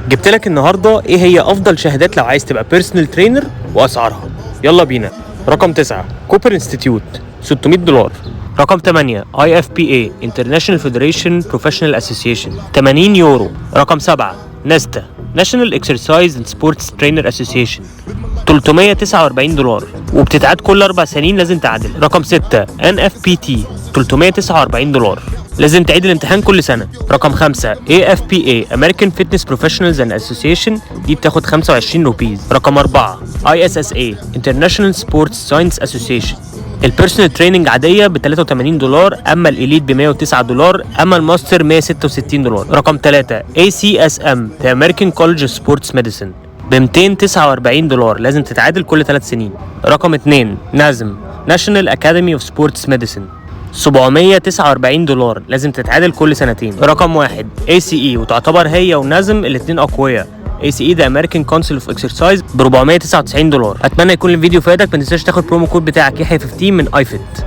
جبت لك النهارده ايه هي افضل شهادات لو عايز تبقى personal trainer واسعارها. يلا بينا. رقم 9 Cooper Institute $600. رقم 8 IFPA International Federation Professional Association 80 يورو. رقم 7 NESTA National Exercise and Sports Trainer Association $349، وبتتعاد كل 4 سنين، لازم تعادل. رقم 6 NFPT $349، لازم تعيد الامتحان كل سنة. رقم 5 AFPA American Fitness Professionals and Association، دي بتاخد 25 rupees. رقم 4 ISSA International Sports Science Association، ال personal training عادية ب $83، اما ال elite ب $109، اما الماستر $166. رقم 3 ACSM The American College of Sports Medicine ب $249، لازم تتعادل كل 3 سنين. رقم 2 NASM National Academy of Sports Medicine $749، لازم تتعادل كل سنتين. رقم 1 ACE، وتعتبر هي و NASM الاثنين اقوياء. ACE The American Council of Exercise ب $499. اتمنى يكون الفيديو فادك. ما تنساش تاخد promo code بتاعك يحيى 15 من iFit.